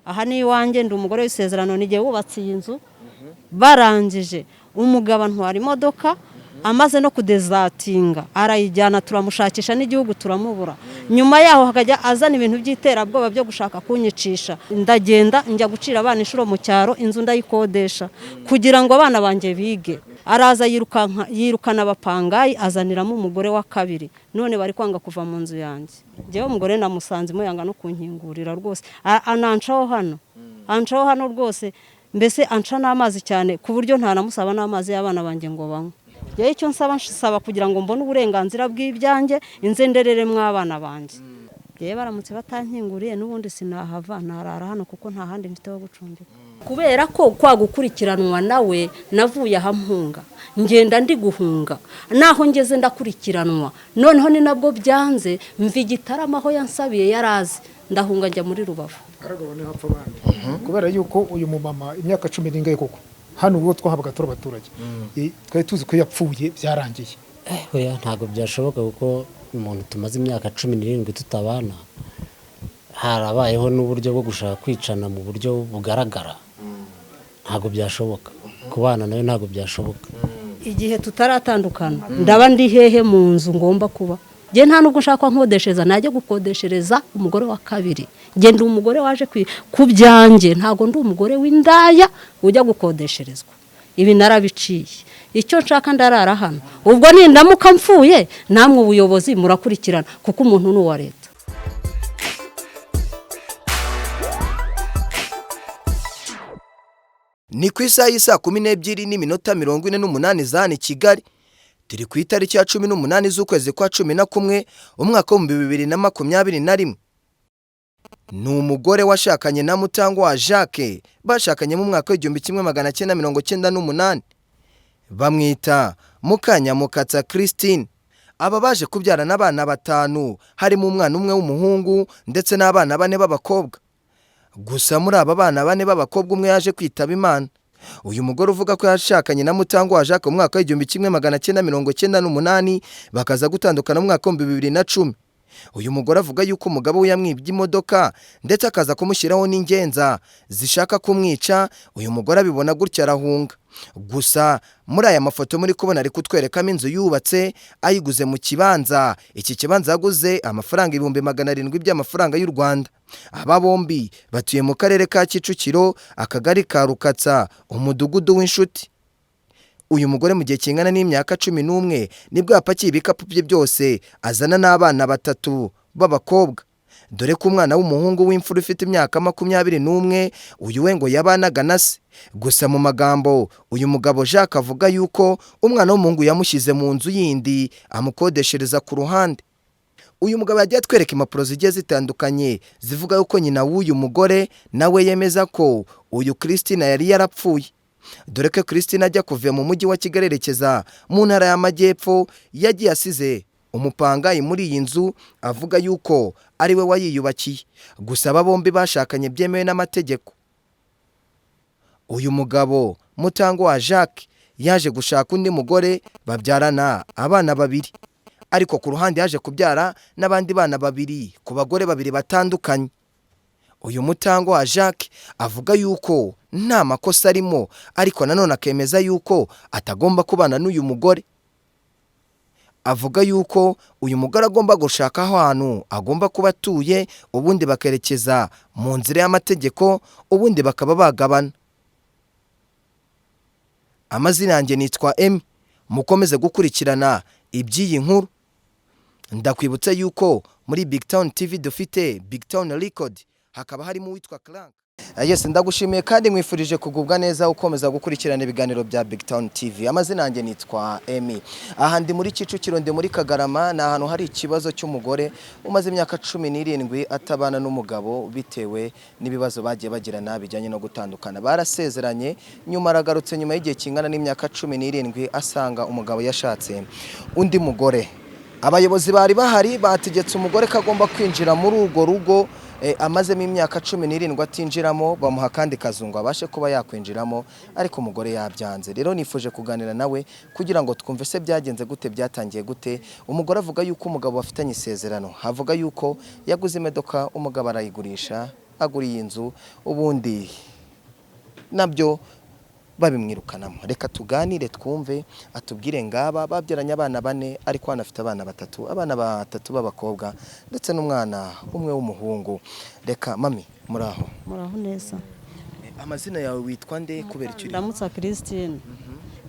Aha ni iwanjye, ndi umugore w'isezerano, n'igihe wubatse iyi nzu. Barangije umugabo antwara imodoka, amaze no kudezatinga arayijyana, turamushakisha n'igihugu turamubura. Nyuma yaho hakajya azana ibintu by'iterabwoba byo gushaka kunyicisha. Ndagenda njya gucira abana inshuro mu cyaro, inzu ndayikodesha kugira ngo abana banjye bige. Araza yirukanka, yirukana abapangayi, azaniramo umugore wa kabiri. None bari kwanga kuva mu nzu yanjye. Njyewe umugore namusanze muyanga no kunkingurira rwose. Anancaho hano, ancaho hano rwose, mbese anca n'amazi cyane ku buryo ntanamusaba n'amazi y'abana banjye ngo banywe. Njyewe icyo nsaba kugira ngo mbone uburenganzira bw'ibyanjye, inze ndereremo abana banjye. Njyewe baramutse batankinguriye n'ubundi sinahava, narara hano kuko nta handi mfite ho gucumbika. Kubera ko kwa gukurikiranwa nawe, navuye aha mpunga, ngenda ndi guhunga, naho ngeze ndakurikiranwa. Noneho ni nabwo byanze, mva Igitarama aho yansabiye yarazi, ndahunga njya muri Rubavu. Haragabo niho hapfa abandi, kubera yuko uyu mumama imyaka 10 n'ingahe koko hano ubwo twahabwaga turi abaturage, twari tuzi ko yapfuye byarangiye. Oya, ntabwo byashoboka kuko umuntu tumaze imyaka 17 tutabana, harabayeho n'uburyo bwo gushaka kwicana mu buryo bugaragara. Ntabwo byashoboka kubana nawe, ntabwo byashoboka. Igihe tutaratandukana ndaba ndi hehe mu nzu ngomba kuba? Njye nta nubwo nshaka nkodeshereza, najya gukodeshereza umugore wa kabiri. Njye ndi umugore waje ku byanjye, ntabwo ndi umugore w'indaya ujya gukodesherezwa. Ibi narabiciye. Icyo nshaka, ndarara hano. Ubwo nindamuka mfuye, namwe ubuyobozi murakurikirana kuko umuntu ni uwa leta. Ni ku isaha y'isaa 12 n'iminota 48 za hano i Kigali. Turi ku itariki ya 18 z'ukwezi kwa 11, umwaka w'2021. Ni umugore washakanye na Mutangwa Jacques, bashakanye mu mwaka w'1998, bamwita Mukanyamukatsa Christine. Aba baje kubyarana abana batanu, harimo umwana umwe w'umuhungu ndetse n'abana bane b'abakobwa. Gusa muri aba bana bane b'abakobwa, umwe yaje kwitaba Imana. Uyu mugore uvuga ko yashakanye na Mutangwa Jacques mu mwaka w'1998, bakaza gutandukana mu mwaka w'2010. Uyu mugore avuga yuko umugabo we yamwibye imodoka ndetse akaza kumushyiraho n'ingenza zishaka kumwica. Uyu mugore abibona gutya arahunga. Gusa muri aya mafoto muri kubona, ari kutwerekamo inzu yubatse, ayiguze mu kibanza. Iki kibanza yaguze amafaranga 700,000 by'amafaranga y'u Rwanda. Aba bombi batuye mu karere ka Kicukiro, akagari ka Rukatsa, umudugudu w'Inshuti. Uyu mugore mu gihe kingana n'imyaka 11 nibwo yapakiye ibikapu bye byose, azana n'abana batatu b'abakobwa, dore ko umwana w'umuhungu w'imfura ufite imyaka 21, uyu we ngo yabanaga na se. Gusa mu magambo uyu mugabo Jacques avuga yuko umwana w'umuhungu yamushyize mu nzu yindi, amukodeshereza ku ruhande. Uyu mugabo yagiye atwereka impapuro zigiye zitandukanye zivuga yuko nyina w'uyu mugore nawe yemeza ko uyu Christine yari yarapfuye, dore ko Christine ajya kuva mu mujyi wa Kigali yerekeza mu ntara y'Amajyepfo, yagiye asize umupangayi muri iyi nzu, avuga yuko ari we wayiyubakiye. Gusa aba bombi bashakanye byemewe n'amategeko. Uyu mugabo Mutangwa Jacques yaje gushaka undi mugore, babyarana abana babiri, ariko ku ruhande yaje kubyara n'abandi bana babiri ku bagore babiri batandukanye. Uyu Mutangwa Jacques avuga yuko nta makosa arimo, ariko nanone akemeza yuko atagomba kubana n'uyu mugore. Avuga yuko uyu mugore agomba gushaka ahantu agomba kuba atuye, ubundi bakerekeza mu nzira y'amategeko, ubundi bakaba bagabana. Amazina yanjye nitwa Emmy. Mukomeze gukurikirana iby'iyi nkuru. Ndakwibutsa yuko muri Big Town TV dufite Big Town Record, hakaba harimo uwitwa Clank. Yes, ndagushimiye kandi nkwifurije kugubwa neza ukomeza gukurikirana ibiganiro bya Big Town TV. Amazina yanjye nitwa Emmy. Aha ndi muri Kicukiro, ndi muri Kagarama, ni ahantu hari ikibazo cy'umugore umaze imyaka 17 atabana n'umugabo bitewe n'ibibazo bagiye bagirana bijyanye no gutandukana. Barasezeranye, nyuma aragarutse nyuma y'igihe kingana n'imyaka 17, asanga umugabo yashatse undi mugore. Abayobozi bari bahari bategetse umugore ko agomba kwinjira muri urwo rugo amazemo imyaka 17 atinjiramo, bamuha akandi kazungu abashe kuba yakwinjiramo, ariko umugore yabyanze. Rero nifuje kuganira nawe kugira ngo twumve se byagenze gute, byatangiye gute. Umugore avuga yuko umugabo bafitanye isezerano, avuga yuko yaguze imodoka, umugabo arayigurisha. Agura iyi nzu, ubundi nabyo babimwirukanamo. Reka tuganire twumve atubwire. Ngaba babyaranye abana bane, ariko hano afite abana batatu, abana batatu b'abakobwa ndetse n'umwana umwe w'umuhungu. Reka mami, muraho? Muraho neza. Amazina yawe witwa nde? Kubera icyo uri? Ndamutsa Christine.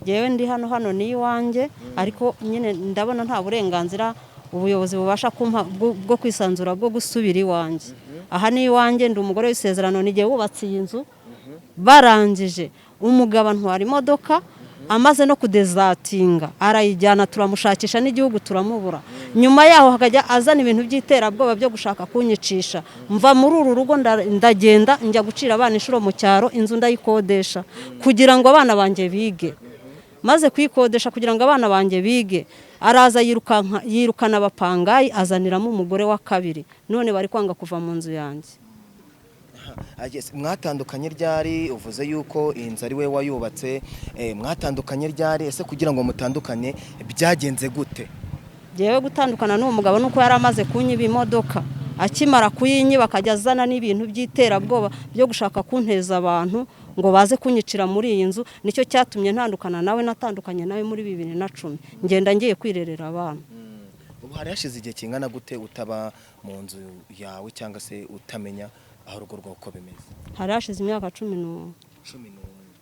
Yewe, ndi hano, hano ni iwanjye, ariko nyine ndabona nta burenganzira ubuyobozi bubasha kumpa bwo kwisanzura, bwo gusubira iwanjye. Aha ni iwanjye, ndi umugore w'isezerano, ni jye wubatse iyi nzu. Barangije umugabo antwara imodoka, amaze no kudesertinga arayijyana, turamushakisha n'igihugu turamubura. Nyuma yaho hakajya azana ibintu by'iterabwoba byo gushaka kunyicisha. Mva muri uru rugo, ndagenda njya gucira abana inshuro mu cyaro. Inzu ndayikodesha kugira ngo abana banjye bige. Maze kuyikodesha kugira ngo abana banjye bige, araza yirukanka, yirukana abapangayi, azaniramo umugore wa kabiri. None bari kwanga kuva mu nzu yanjye. Ah, yes. Mwatandukanye ryari? Uvuze yuko iyi nzu ari we wayubatse. Mwatandukanye ryari? Ese kugira ngo mutandukane byagenze gute? Njyewe gutandukana n'uwo mugabo nuko yari amaze kunyiba imodoka. Akimara kuyinyiba, akajya azana n'ibintu by'iterabwoba byo gushaka kunteza abantu ngo baze kunyicira muri iyi nzu. Nicyo cyatumye ntandukana nawe. Natandukanye nawe muri 2010, ngenda ngiye kwirerera abana. Ubu hari hashize igihe kingana gute utaba mu nzu yawe, cyangwa se utamenya aho urugo rwawe uko bimeze? Hari hashize imyaka 11.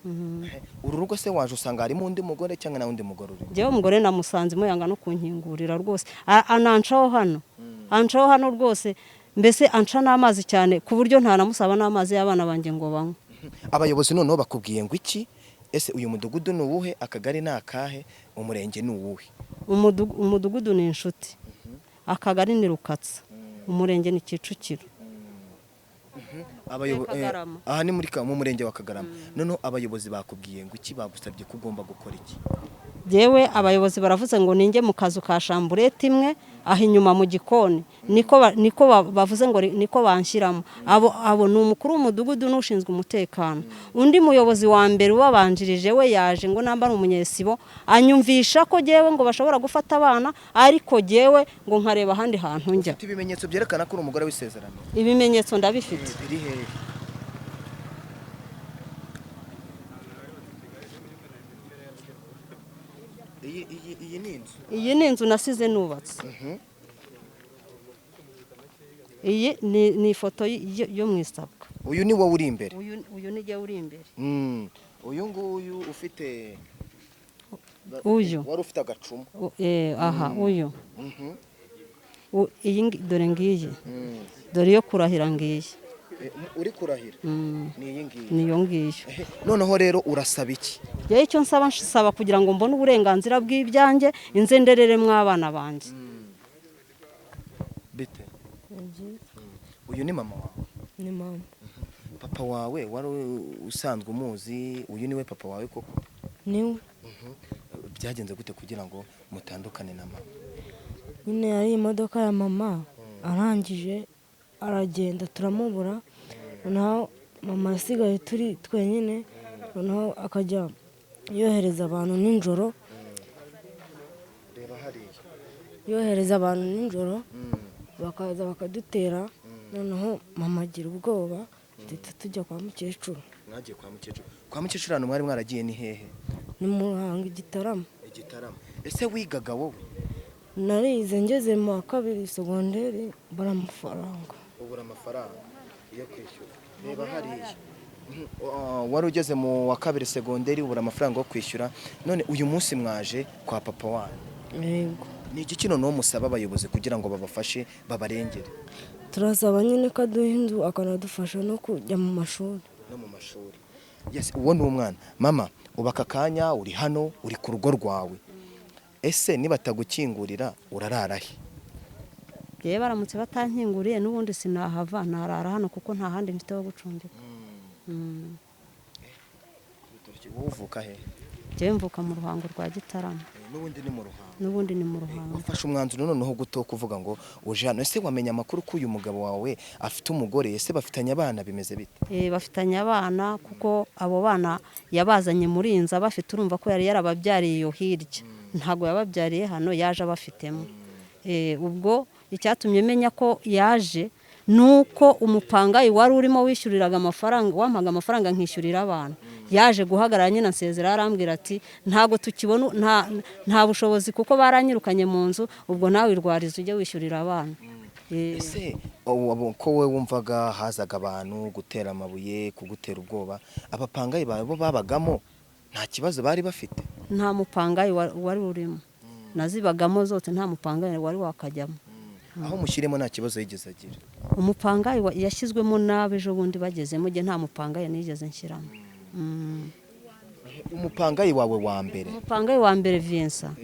11. Uru rugo se waje usanga harimo undi mugore, cyangwa nta wundi mugore urimo? Njyewe umugore namusanze muyanga no kunkingurira rwose. Anancaho hano, ancaho hano rwose, mbese anca n'amazi cyane, ku buryo ntanamusaba n'amazi y'abana banjye ngo banywe. Abayobozi noneho bakubwiye ngo iki? Ese uyu mudugudu ni uwuhe? Akagari ni akahe? Umurenge ni uwuhe? Umudugudu ni Inshuti, akagari ni Rukatsa, umurenge ni Kicukiro. Kagarama. Aha ni muri mu murenge wa Kagarama. Noneho abayobozi bakubwiye ngo iki? Bagusabye ko ugomba gukora iki? Yewe, abayobozi baravuze ngo ninjye mu kazu ka chambrette imwe aho inyuma mu gikoni. Niko bavuze ngo niko banshyiramo. Abo ni umukuru w'umudugudu n'ushinzwe umutekano. Undi muyobozi wa mbere ubabanjirije we yaje ngo namba ari umunyesibo, anyumvisha ko jyewe ngo bashobora gufata abana, ariko jyewe ngo nkareba ahandi hantu njya. Ufite ibimenyetso byerekana ko uri umugore w'isezerano? Ibimenyetso ndabifite. Biri hehe? Iyi ni inzu? Iyi ni inzu nasize nubatse. Iyi ni ifoto yo mu isabwa. Uyu ni wowe uri imbere? Uyu ni jyewe uri imbere. Uyu nguyu ufite Uyu. Wari ufite agacuma? Aha uyu. Iyi dore ngiyi. Dore iyo kurahira ngiyi. Uri kurahira ni iyi ngiyi? Niyo ngiyo. Noneho rero urasaba iki? Njyewe icyo nsaba, nsaba kugira ngo mbone uburenganzira bw'ibyanjye, inze ndereremo abana banjye. Bite? Uyu ni mama wawe? Ni mama. Papa wawe wari usanzwe umuzi? Uyu niwe papa wawe koko? Niwe. Byagenze gute kugira ngo mutandukane na mama? Nyine yari imodoka ya mama, arangije aragenda turamubura. Noneho mama asigaye turi twenyine, noneho akajya yohereza abantu nijoro. Reba hariya. Yohereza abantu nijoro bakaza bakadutera. Noneho mama agira ubwoba, duhita tujya kwa mukecuru. Mwagiye kwa mukecuru. Kwa mukecuru hano mwari mwaragiye ni hehe? Ni mu Ruhango, Igitarama. Igitarama. Ese wigaga wowe? Narize, ngeze mu wa kabiri segonderi mbura amafaranga. Ubura amafaranga yo kwishyura. Reba hariya. Wari ugeze mu wa kabiri segonderi, ubura amafaranga yo kwishyura. None uyu munsi mwaje kwa papa wanyu? Yego. Ni iki noneho musaba abayobozi kugira ngo babafashe, babarengere? Turasaba nyine ko aduha inzu, akanadufasha no kujya mu mashuri. No mu mashuri. Yes, uwo ni umwana. Mama, uba aka kanya uri hano, uri ku rugo rwawe. Ese nibatagukingurira urarara he? Yewe, baramutse batankinguriye n'ubundi sinahava, narara hano kuko nta handi mfite ho gucumbika. Wowe uvuka he? Njyewe mvuka mu Ruhango rwa Gitarama. N'ubundi ni mu Ruhango? N'ubundi ni mu Ruhango. Wafashe umwanzuro noneho gute wo kuvuga ngo uje hano? Ese wamenya amakuru ko uyu mugabo wawe afite umugore? Ese bafitanye abana? Bimeze bite? Bafitanye abana, kuko abo bana yabazanye muri iyi nzu abafite. Urumva ko yari yarababyariye iyo hirya, ntabwo yababyariye hano, yaje abafitemo. Ubwo icyatumye menya ko yaje Nuko umupangayi wari urimo wishyuriraga amafaranga, wampaga amafaranga nkishyurira abantu, yaje guhagarara nyine ansezera, arambwira ati ntabwo tukibona, nta bushobozi kuko baranyirukanye mu nzu, ubwo nawe irwariza ujye wishyurira abana. Ese ko wowe wumvaga hazaga abantu gutera amabuye, kugutera ubwoba, abapangayi bawe bo babagamo nta kibazo bari bafite? Nta mupangayi wari urimo, nazibagamo zose, nta mupangayi wari wakajyamo. Aho mushyiremo nta kibazo yigeze agira? Umupangayi yashyizwemo nabi ejo bundi bagezemo, njye nta mupangayi nigeze nshyiramo. Umupangayi wawe wa mbere? Umupangayi wa mbere Vincent.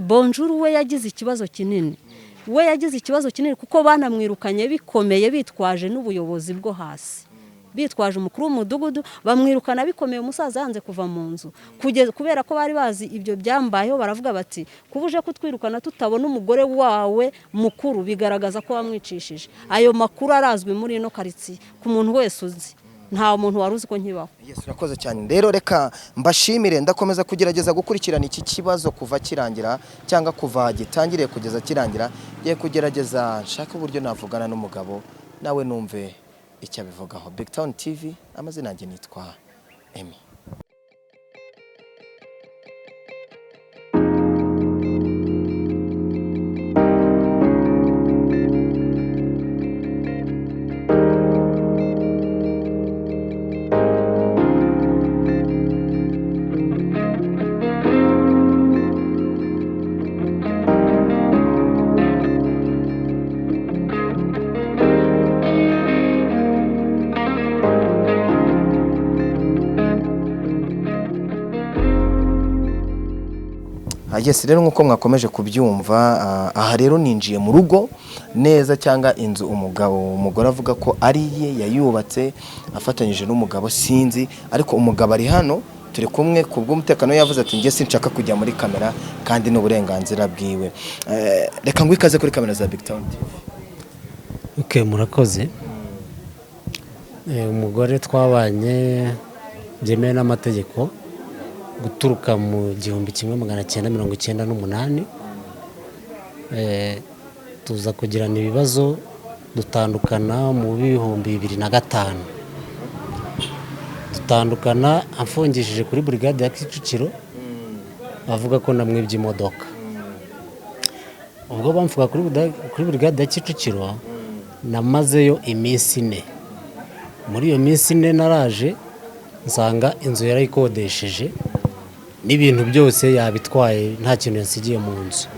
Bonjour we yagize ikibazo kinini. We yagize ikibazo kinini kuko banamwirukanye bikomeye, bitwaje n'ubuyobozi bwo hasi, bitwaje umukuru w'umudugudu, bamwirukana bikomeye. Umusaza yanze kuva mu nzu kubera ko bari bazi ibyo byambayeho, baravuga bati kuba uje kutwirukana tutabona umugore wawe mukuru bigaragaza ko wamwicishije. Ayo makuru arazwi muri ino karitsiye ku muntu wese uzi, nta muntu wari uzi ko nkibaho. Yes, urakoze cyane. Rero reka mbashimire, ndakomeza kugerageza gukurikirana iki kibazo kuva kirangira cyangwa kuva gitangiriye kugeza kirangira. Ngiye kugerageza nshake uburyo navugana n'umugabo nawe numve icyo abivugaho. Big Town TV, amazina yanjye nitwa Emmy. Yes, rero nkuko mwakomeje kubyumva, aha rero ninjiye mu rugo neza cyangwa inzu umugabo umugore avuga ko ari iye, yayubatse afatanyije n'umugabo, sinzi, ariko umugabo ari hano turi kumwe ku bw'umutekano. Yavuze ati njye sinshaka kujya muri kamera, kandi ni uburenganzira bwiwe. Reka ngo ikaze kuri kamera za Big Town TV. Okay, murakoze. Umugore twabanye byemewe n'amategeko guturuka mu 1998, tuza kugirana ibibazo dutandukana mu 2005. Dutandukana amfungishije kuri burigade ya Kicukiro, avuga ko namwibye imodoka. Ubwo bamfuga kuri burigade ya Kicukiro namazeyo iminsi 4. Muri iyo minsi 4 naraje nsanga inzu yarayikodesheje n'ibintu byose yabitwaye, nta kintu yasigiye mu nzu.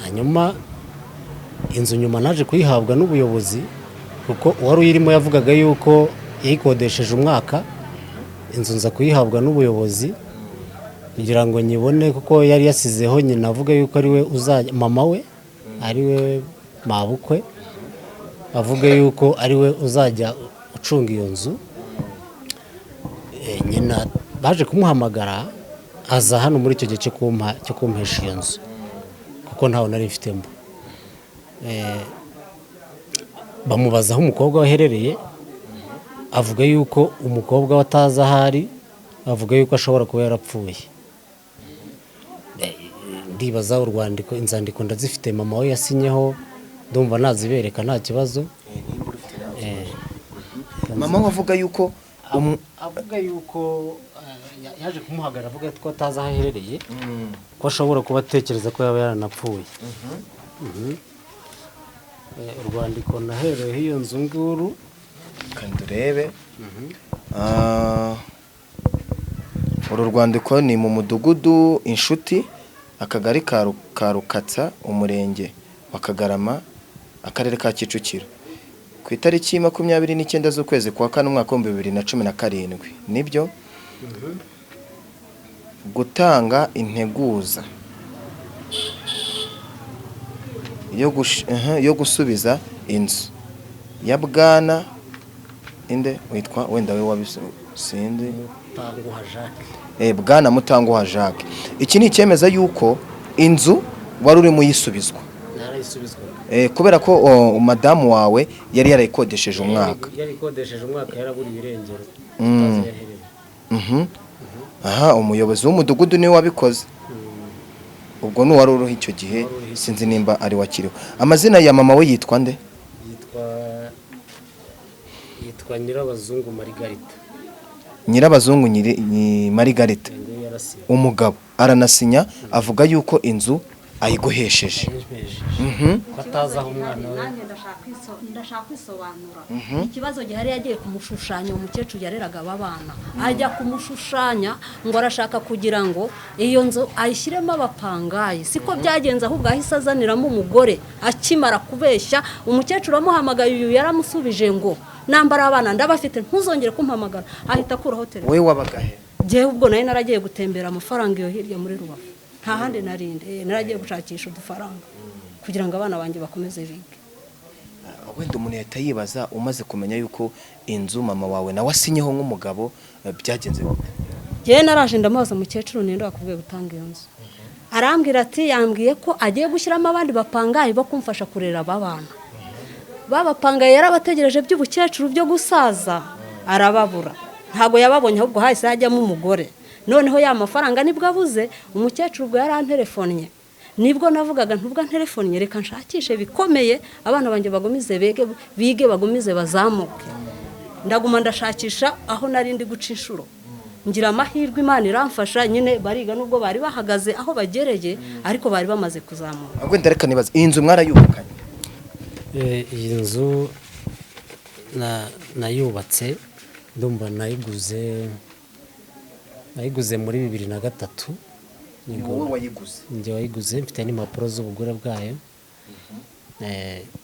Hanyuma inzu nyuma naje kuyihabwa n'ubuyobozi, kuko uwari uyirimo yavugaga yuko yayikodesheje umwaka. Inzu nza kuyihabwa n'ubuyobozi kugira ngo nyibone, kuko yari yasizeho nyina avuga yuko ari we uzajya, mama we ari we mabukwe, avuga yuko ari we uzajya ucunga iyo nzu. Nyina baje kumuhamagara aza hano muri icyo gihe cyo kumpesha iyo nzu, kuko ntawe nari mfitemo. Bamubaza aho umukobwa we aherereye, avuga yuko umukobwa we atazi aho ari, avuga yuko ashobora kuba yarapfuye. Ndibaza urwandiko, inzandiko ndazifite, mama we yasinyeho, ndumva nazibereka nta kibazo. Mama we avuga yuko avuga yuko yaje kumuhagarara avuga ko atazi aho aherereye, ko ashobora kuba atekereza ko yaba yaranapfuye. Urwandiko nahereyeho iyo nzu nguru, kandi urebe. Uru rwandiko ni mu mudugudu Inshuti, akagari ka Rukatsa, umurenge wa Kagarama, akarere ka Kicukiro, ku itariki 29 z'ukwezi kwa kane umwaka 2017. Nibyo, gutanga integuza yo gusubiza inzu ya bwana inde witwa wenda we wabisindi Mutanguha Jacques. Bwana Mutanguha Jacques. Iki ni icyemeza yuko inzu wari urimo uyisubizwa. Narayisubizwaga. Kubera ko madamu wawe yari yarayikodesheje umwaka. Yarikodesheje umwaka, yaraburiye irengero. Aha umuyobozi w'umudugudu niwe wabikoze. Ubwo ni uwari uriho icyo gihe, sinzi nimba ari wakiriho. Amazina ya mama we yitwa nde? Yitwa Nyirabazungu Marigarita. Nyirabazungu ni Marigarita. Ngo yarasinye. Umugabo aranasinya, avuga yuko inzu ayiguhesheje. Yayimpejeje, ko atazi aho umwana we. Nanjye ndashaka kwisobanura. Ikibazo gihari, yagiye kumushushanya. Uwo mukecuru yareraga aba bana, ajya kumushushanya ngo arashaka kugira ngo iyo nzu ayishyiremo abapangayi. Siko byagenze, ahubwo ahise azaniramo umugore. Akimara kubeshya, umukecuru amuhamagaye, uyu yaramusubije ngo nambara abana ndabafite, ntuzongere kumpamagara. Ahita akuraho telefone. Wowe wabaga he? Njyewe ubwo nari naragiye gutembera amafaranga iyo hirya muri Rubavu, nta handi narinde. Naragiye gushakisha udufaranga kugira ngo abana banjye bakomeze bige. Wenda umuntu yahita yibaza, umaze kumenya yuko inzu mama wawe nawe asinyeho nk'umugabo, byagenze gute? Njyewe naraje ndamubaza: "Umukecuru, ninde wakubwiye gutanga iyo nzu?" Arambwira ati yambwiye ko agiye gushyiramo abandi bapangayi bo kumfasha kurera aba bana. Babapangaye yarabategereje by'ubukecuru, byo gusaza, arababura. Ntabwo yababonye, ahubwo hahise hajyamo umugore. Noneho ya mafaranga nibwo abuze. Umukecuru ubwo yaranterefonnye, nibwo navugaga ntubwo anterefonnye, reka nshakishe bikomeye, abana banjye bagumize bege, bige, bagumize bazamuke. Ndaguma ndashakisha aho nari ndi guca inshuro, ngira amahirwe Imana iramfasha nyine bariga, nubwo bari bahagaze aho bagereye, ariko bari bamaze kuzamuka. Wenda reka nibaza, iyi nzu mwarayubakanye? Iyi nzu nayubatse, ndumva nayiguze muri 2003. Ni wowe wayiguze? Njye wayiguze, mfite n'impapuro z'ubugure bwayo.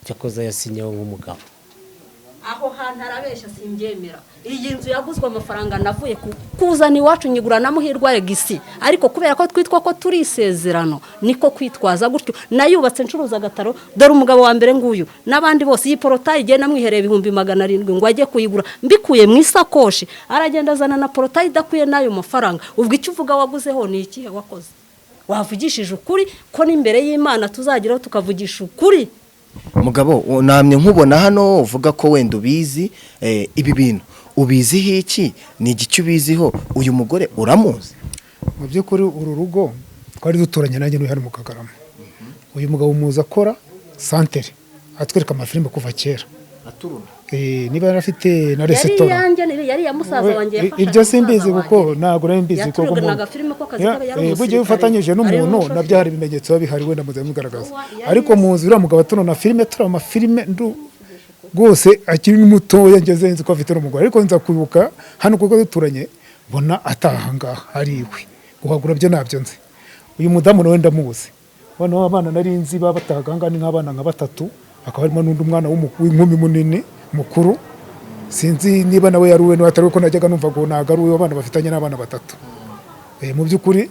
Cyakoze yasinyeho nk'umugabo. Aho hantu arabeshya, simbyemera. Iyi nzu yaguzwe amafaranga navuye kuzana iwacu, nyigura na Muhirwa Regisi, ariko kubera ko twitwa ko turi isezerano, niko kwitwaza gutyo. Nayubatse ncuruza agataro. Dore umugabo wa mbere nguyu n'abandi bose. Iyi porotayi igenda namwihereye 700,000 ngo ajye kuyigura, mbikuye mu isakoshi. Aragenda azana na porotayi idakwiye n'ayo mafaranga. Ubwo icyo uvuga waguzeho ni ikihe wakoze? Wavugishije ukuri ko n'imbere y'Imana tuzageraho tukavugisha ukuri. Mugabo, namye nkubona hano uvuga ko wenda ubizi. Ibi bintu ubiziho iki? Ni igiki ubiziho? Uyu mugore uramuzi? Mu by'ukuri uru rugo twari duturanye, nanjye n'uyu hano mu Kagarama. Uyu mugabo muzi akora santere, atwereka amafilime kuva kera. Niba yari afite na Yari resitora. iyanjye, yari iya musaza wanjye, yafashaga Ibyo simbizi musaza kuko wanjye. ntabwo nari mbizi koko. Yaturuganaga filime ko akazi kabe yari Burya iyo umusirikare. ufatanyije Ari n'umuntu n'umushoferi. nabyo hari ibimenyetso biba bihari, wenda muze mugaragaza. Yari Ariko muzi uriya mugabo atunona filime, turaba amafilime rwose akiri mutoya, ngeze nzi ko afite n'umugore, ariko nza kwibuka hano kuko duturanye, mbona ataha ngaha ari iwe. Guhagura byo ntabyo nzi. Uyu mudamu nawe ndamuzi. Noneho abana nari nzi baba batahaga aha ngaha ni nk'abana nka batatu, hakaba harimo n'undi mwana w'inkumi munini mukuru. Sinzi niba nawe yari uwe niba atari uwe, ko najyaga numva ngo ntabwo ari uwe. Abana bafitanye n'abana batatu. Mu by'ukuri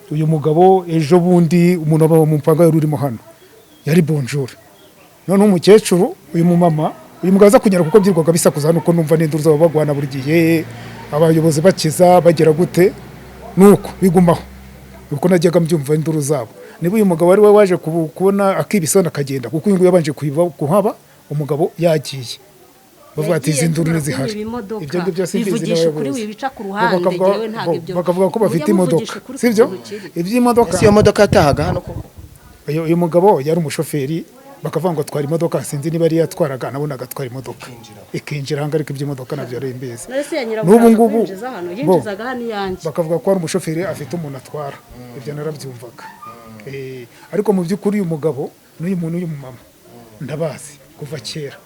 uyu mugabo ejo bundi umuntu aba mu mpanga yari urimo hano yari bonjour. Noneho umukecuru, uyu mumama, uyu mugabo aza kunyara kuko byirwaga bisakuza hano, uko numva n'induru zabo bagwana buri gihe, abayobozi bakiza bagira gute, nuko bigumaho uko najyaga mbyumva induru zabo. Niba uyu mugabo ari we waje kubona akibisona akagenda, kuko uyu nguyu yabanje kuhaba umugabo yagiye, bavuga ati izi nduru ntizihari. Ibyo Ibyo ngibyo simbizi. Bivugisha ukuri, N'abayobozi wibica ku ruhande. Njyewe ntabwo ibyo Bakavuga ko bafite Mujye imodoka, muvugisha ukuri ku sibyo? kintu kiri. Iby'imodoka. Ese iyo modoka yatahaga hano koko? Uyu mugabo yari umushoferi, bakavuga ngo atwara imodoka. Sinzi niba yari yatwaraga, nabonaga atwara imodoka ikinjira aha ngaha, ariko iby'imodoka nabyo yari mbizi. None se ya N'ubu nyirabuja ngubu kwinjiza hano, yinjizaga hano iyanjye. Bakavuga ko hari umushoferi afite umuntu atwara, ibyo narabyumvaga. Ariko mu by'ukuri uyu mugabo n'uyu muntu, uyu mumama, ndabazi kuva kera.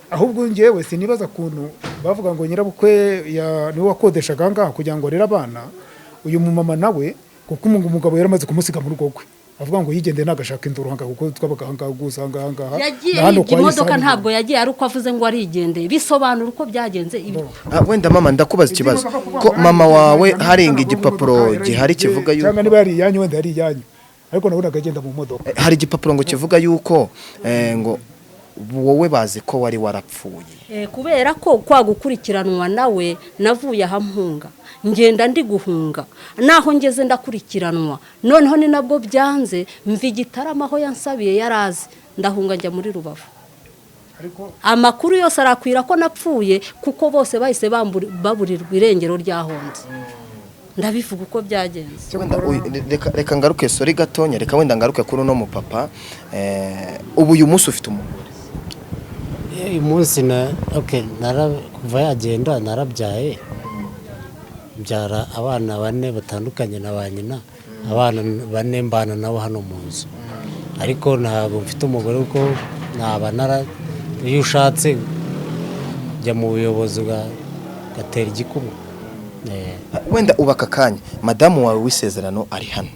Ahubwo njyewe sinibaza ukuntu bavuga ngo nyirabukwe niwe wakodeshaga aha ngaha kugira ngo arere abana. Uyu mumama nawe, kuko umugabo yari amaze kumusiga mu rugo rwe, avuga ngo yigendeye nagashaka induru aha ngaha, kuko twabaga aha ngaha gusa, aha ngaha, aha ngaha. Yagiye Na hano yibye kwa imodoka. Isani. Ntabwo yagiye ari uko avuze ngo arigendeye. Bisobanura uko byagenze ibyo. Wenda mama, ndakubaza ikibazo, ko mama wawe harenga igipapuro gihari kivuga yuko Cyangwa niba yari iyanyu, wenda yari iyanyu, ariko nabonaga agenda mu modoka. Hari igipapuro ngo kivuga yuko ngo wowe bazi ko wari warapfuye. Kubera ko kwa gukurikiranwa nawe, navuye aha mpunga, ngenda ndi guhunga, naho ngeze ndakurikiranwa. Noneho ni nabwo byanze, mva igitaramo aho yansabiye yarazi, ndahunga njya muri Rubavu. Ariko Amakuru yose arakwira ko napfuye, kuko bose bahise baburirwa irengero ryahonze. Ndabivuga uko byagenze. Wenda reka ngaruke, sorry gatonya, reka wenda ngaruke kuri uno mupapa. Ubu uyu munsi ufite umugore? Uyu munsi na okay, kuva yagenda narabyaye, mbyara abana bane batandukanye na ba nyina, abana bane mbana nabo hano mu nzu, ariko ntabwo mfite umugore kuko naba nara iyo ushatse ujya mu buyobozi ugatera igikumwe. Wenda ubu aka kanya madamu wawe w'isezerano ari hano,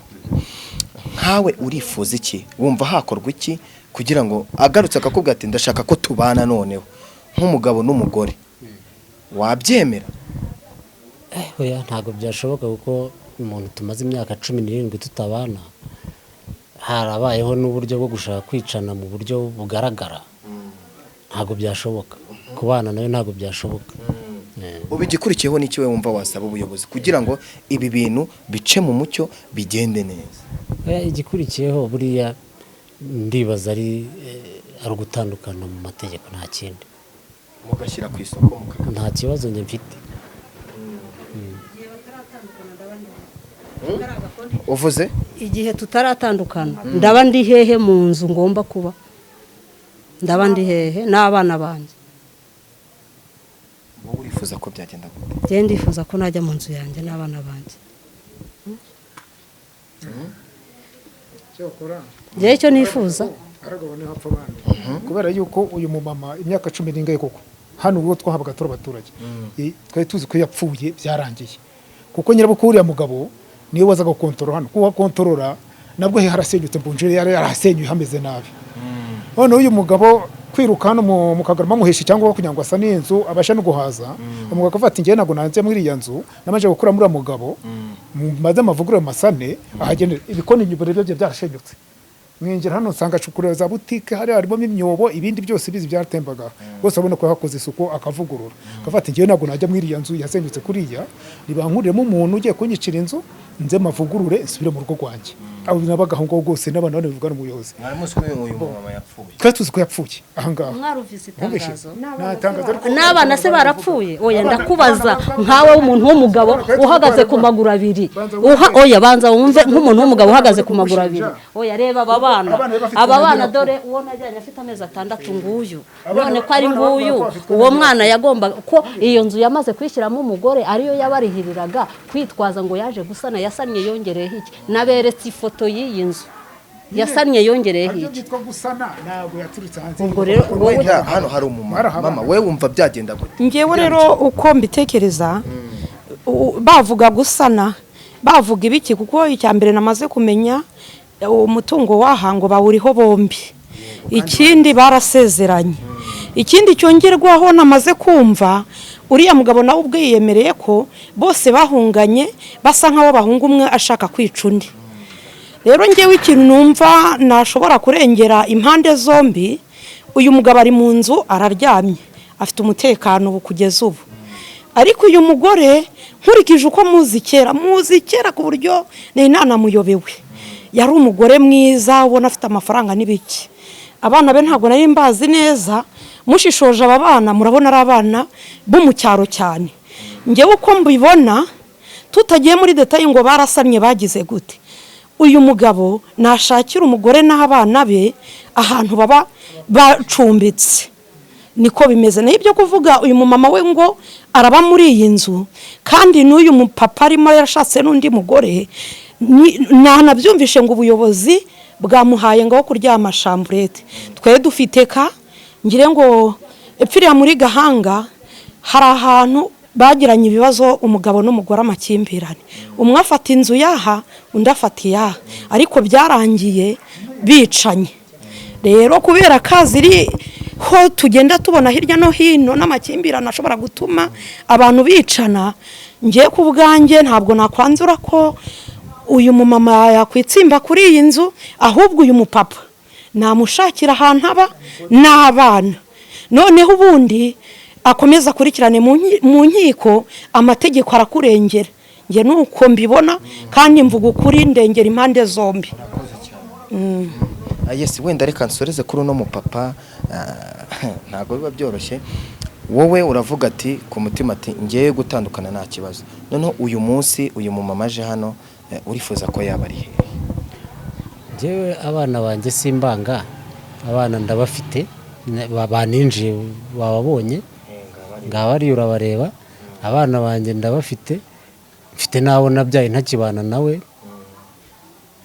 nkawe urifuza iki? Wumva hakorwa iki kugira ngo agarutse akakubwira ati ndashaka ko tubana noneho nk'umugabo n'umugore, wabyemera? Oya, ntabwo byashoboka kuko umuntu tumaze imyaka 17 tutabana, harabayeho n'uburyo bwo gushaka kwicana mu buryo bugaragara, ntabwo byashoboka kubana nawe, ntabwo byashoboka. Ubu igikurikiyeho n'iki we wumva wasaba ubuyobozi kugira ngo ibi bintu bice mu mucyo, bigende neza? Oya, igikurikiyeho buriya ndibaza ari ugutandukana mu mategeko, nta kindi. Mugashyira ku isoko Nta kibazo njye mfite. Uvuze? Igihe tutaratandukana ndaba ndi hehe mu nzu ngomba kuba? Ndaba ndi hehe n'abana banjye? Wowe urifuza ko byagenda gute? Njye ndifuza ko najya mu nzu yanjye n'abana banjye. Cyokora Njyewe icyo nifuza aragabo niho hapfa abandi, kubera yuko uyu mumama imyaka cumi n'ingahe koko hano ubwo twahabwaga turi abaturage, twari tuzi ko yapfuye byarangiye, kuko nyirabukwe uriya mugabo niwe wazaga gukontorora hano, kuko kontorora nabwo he harasenyutse, mbunjire yari yarahasenyuye hameze nabi. Noneho uyu mugabo kwiruka hano mu Kagarama amuhesha cyangwa kugira ngo asane iyi nzu abashe no guhaza, umugabo akavuga ati njyewe ntabwo nanze muri iriya nzu namaze gukura muri uriya mugabo, maze amavugurure masane ahagenera ibikoni, inyuma rero bye byarashenyutse. Mwinjira hano nsanga acukura za butike hariya harimo imyobo, ibindi byose bizi byaratembaga rwose, urabona ko yahakoze isuku akavugurura, akavuga ati njyewe ntabwo najya muri iriya nzu yasenyutse kuriya, nibankuriremo umuntu ugiye kunyicira inzu nze mavugurure nsubire mu rugo rwanjye. Abo nabaga aho ngaho rwose n'abantu bane bivugana umuyobozi. Mwari muzi ko uyu mumama yapfuye? Twari tuzi ko yapfuye aha ngaha. Mwarumvise Mwumvise? itangazo? Nta tangazo ariko N'abana se barapfuye? Oya, ndakubaza nkawe w'umuntu w'umugabo uhagaze ku maguru abiri, uha oya, banza wumve, nk'umuntu w'umugabo uhagaze ku maguru abiri, oya, reba aba bana, aba bana, dore uwo najyanye afite amezi 6 nguyu, none ko ari nguyu. Uwo mwana yagombaga ko iyo nzu yamaze kwishyiramo umugore ariyo yabarihiriraga, kwitwaza ngo yaje gusana, yasannye yongereyeho iki? Naberetse ifoto y'iyi nzu yasannye yongereyeho Aribyo iki? byitwa gusana, ntabwo yaturutse hanze. Ubwo rero wowe Wenda hano hari umumama. Marahaba. Mama we wumva byagenda gute? Ngewe rero uko mbitekereza, bavuga gusana, bavuga ibiki, kuko icya mbere namaze kumenya umutungo waha ngo bawuriho bombi, ikindi barasezeranye, ikindi cyongerwaho namaze kumva uriya mugabo nawe ubwe yiyemereye ko bose bahunganye, basa nk'aho bahunga umwe ashaka kwica undi. Rero ngewe ikintu numva nashobora kurengera impande zombi, uyu mugabo ari mu nzu araryamye afite umutekano ubu kugeza ubu, ariko uyu mugore nkurikije uko muzi kera, muzi kera ku buryo nari nanamuyobewe, yari umugore mwiza ubona afite amafaranga n'ibiki. Abana be ntabwo nari mbazi neza, mushishoje aba bana murabona ari abana bo mu cyaro cyane. Ngewe uko mbibona, tutagiye muri détails ngo barasamye bagize gute, uyu mugabo nashakira umugore n'abana be ahantu baba bacumbitse, niko bimeze. Naho ibyo kuvuga uyu mumama we ngo araba muri iyi nzu kandi n'uyu mupapa arimo yarashatse n'undi mugore, nanabyumvishe ngo ubuyobozi bwamuhaye ngo aho kuryama chambrette. Twe dufite ka ngire ngo epfiriya muri Gahanga hari ahantu bagiranye ibibazo umugabo n'umugore, amakimbirane, umwe afata inzu yaha undi afata iyaha, ariko byarangiye bicanye. Rero kubera kazi ho tugenda tubona hirya no hino n'amakimbirane ashobora gutuma abantu bicana, ngiye ku bwanjye ntabwo nakwanzura ko uyu mumama yakwitsimba kuri iyi nzu, ahubwo uyu mupapa namushakira ahantu aba n'abana, noneho ubundi akomeza akurikirane mu nkiko, amategeko arakurengera. Njye nuko mbibona kandi mvuga ukuri, ndengera impande zombi. Yes, wenda reka nsoreze kuri uno mupapa. Ntabwo biba byoroshye. Wowe uravuga ati ku mutima ati ngiye gutandukana nta kibazo. Noneho uyu munsi uyu mumama aje hano, urifuza ko yaba ari hehe? Njyewe abana banjye simbanga, abana ndabafite, baninjiye bababonye, ngaba ari urabareba. Abana banjye ndabafite, mfite n'abo nabyaye ntakibana nawe,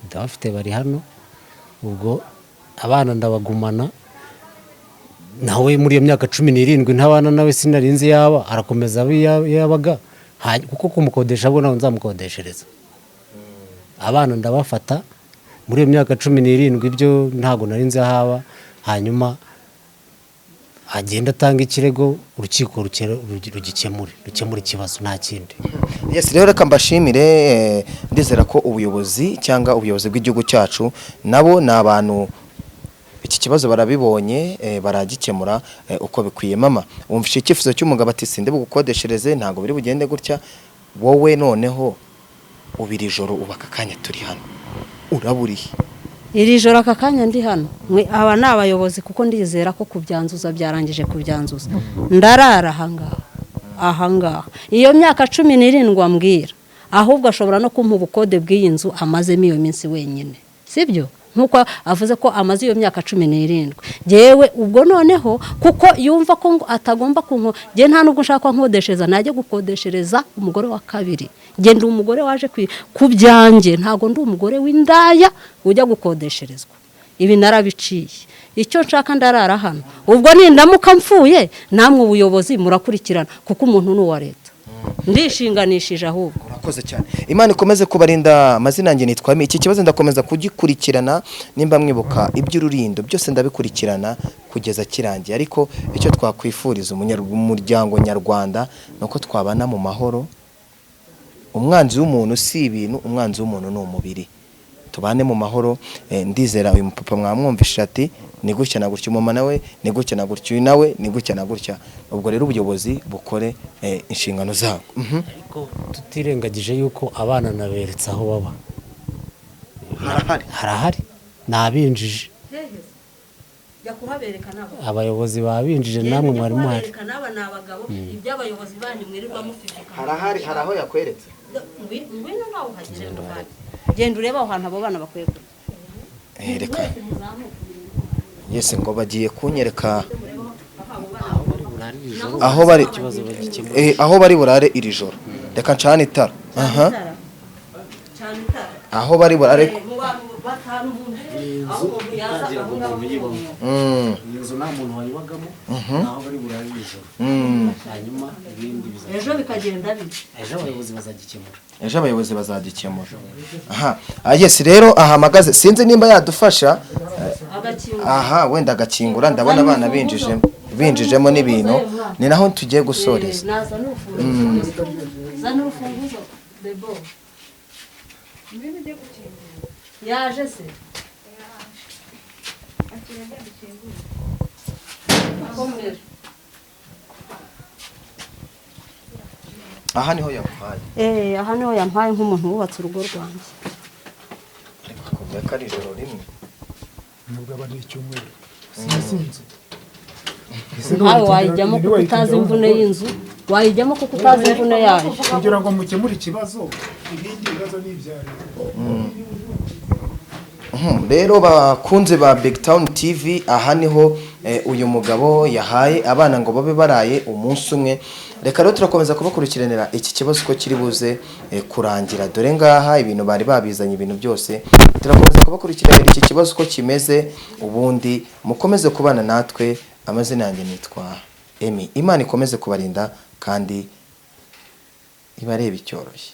ndabafite bari hano. Ubwo abana ndabagumana nawe. Muri iyo myaka 17 ntabana nawe, sinarinzi yaba arakomeza abe yabaga, kuko kumukodesha abo ntabwo nzamukodeshereza. Abana ndabafata. Muri iyo myaka 17 ibyo ntabwo nari nzi aho aba. Hanyuma agenda atanga ikirego, urukiko rugikemure, rukemure ikibazo, nta kindi. Yes, rero reka mbashimire. Ndizera ko ubuyobozi cyangwa ubuyobozi bw'igihugu cyacu nabo ni abantu, iki kibazo barabibonye, baragikemura uko bikwiye. Mama, wumvishe icyifuzo cy'umugabo ati sinde bugukodeshereze, ntabwo biri bugende gutya. Wowe noneho ubiri ijoro uba aka kanya turi hano uraburihe? Iri joro aka kanya ndi hano, mwe aba ni abayobozi, kuko ndizera ko kubyanzuza byarangije kubyanzuza. Ndarara ahangaha ahangaha iyo myaka 17 ambwira. Ahubwo ashobora no kumpa ubukode bw'iyi nzu amazemo iyo minsi wenyine, sibyo? Nk'uko avuze ko amaze iyo myaka 17. Yewe, ubwo noneho kuko yumva ko ngo atagomba kunko, njye nta nubwo nshaka ko ankodeshereza. Najya gukodeshereza umugore wa kabiri. Njye ndi umugore waje ku byanjye, ntabwo ndi umugore w'indaya ujya gukodesherezwa. Ibi narabiciye. Icyo nshaka, ndarara hano. Ubwo nindamuka mfuye, namwe ubuyobozi murakurikirana, kuko umuntu ni uwa leta. Ndishinganishije ahubwo. Urakoze cyane, Imana ikomeze kubarinda. Amazina yanjye nitwa Emi. Iki kibazo ndakomeza kugikurikirana, nimba mwibuka iby'ururindo byose ndabikurikirana kugeza kirangiye. Ariko icyo twakwifuriza umuryango nyarwanda ni uko twabana mu mahoro. Umwanzi w'umuntu si ibintu, umwanzi w'umuntu ni umubiri. Tubane mu mahoro. Ndizera uyu mupapa mwamwumvishe ati ni gutya na gutya, umumama nawe ni gutya na gutya, uyu nawe ni gutya na gutya. Ubwo rero ubuyobozi bukore inshingano zabwo. Ariko tutirengagije yuko abana naberetse aho baba. Harahari. Harahari, ni abinjije. Jya kuhabereka nabo. Abayobozi babinjije, namwe mwari muhari. N'aba ni abagabo, iby'abayobozi banyu mwirirwa mufite. Harahari, hari aho yakweretse. Ngwino nawe uhagere muvandi. Genda urebe aho hantu abo bana bakwiye kujya. Reka yese ngo bagiye kunyereka aho bari Ikibazo bagikemura. Aho bari burare iri joro. Reka ncane itara. Aha. Cana itara. Aho bari burare. Mu bantu batanu aho umuntu yaza aho ngaho. Iyi nzu nta muntu wayibagamo, naho bari burare iri joro. Hanyuma ibindi biza Ejo bikagenda bite? Ejo abayobozi bazagikemura. Ejo abayobozi bazagikemura. Aha. Ah, yes, rero ahamagaze, sinzi nimba yadufasha. Agakingura. Aha, wenda agakingura. Ndabona abana binjijemo n'ibintu, ni naho tugiye gusoreza. Naza n'urufunguzo, zana urufunguzo. Debo yaje se? Komera. Aha niho yaguhaye? Aha niho yampaye nk'umuntu wubatse urugo rwanjye. Ariko akubwira ko ari ijoro rimwe. Nubwo aba ari icyumweru, sinzi inzu. Nkawe wayijyamo kuko utazi imvune y'inzu? Wayijyamo kuko utazi imvune yayo? Kugira ngo mukemure ikibazo, ibindi bibazo ni ibya leta. Rero bakunze ba Big Town TV, aha niho uyu mugabo yahaye abana ngo babe baraye umunsi umwe. Reka rero turakomeza kubakurikiranira iki kibazo uko kiri buze kurangira. Dore ngaha ibintu bari babizanye, ibintu byose. Turakomeza kubakurikiranira iki kibazo uko kimeze, ubundi mukomeze kubana natwe. Amazina yanjye nitwa Emi. Imana ikomeze kubarinda kandi ibarebe icyoroshye.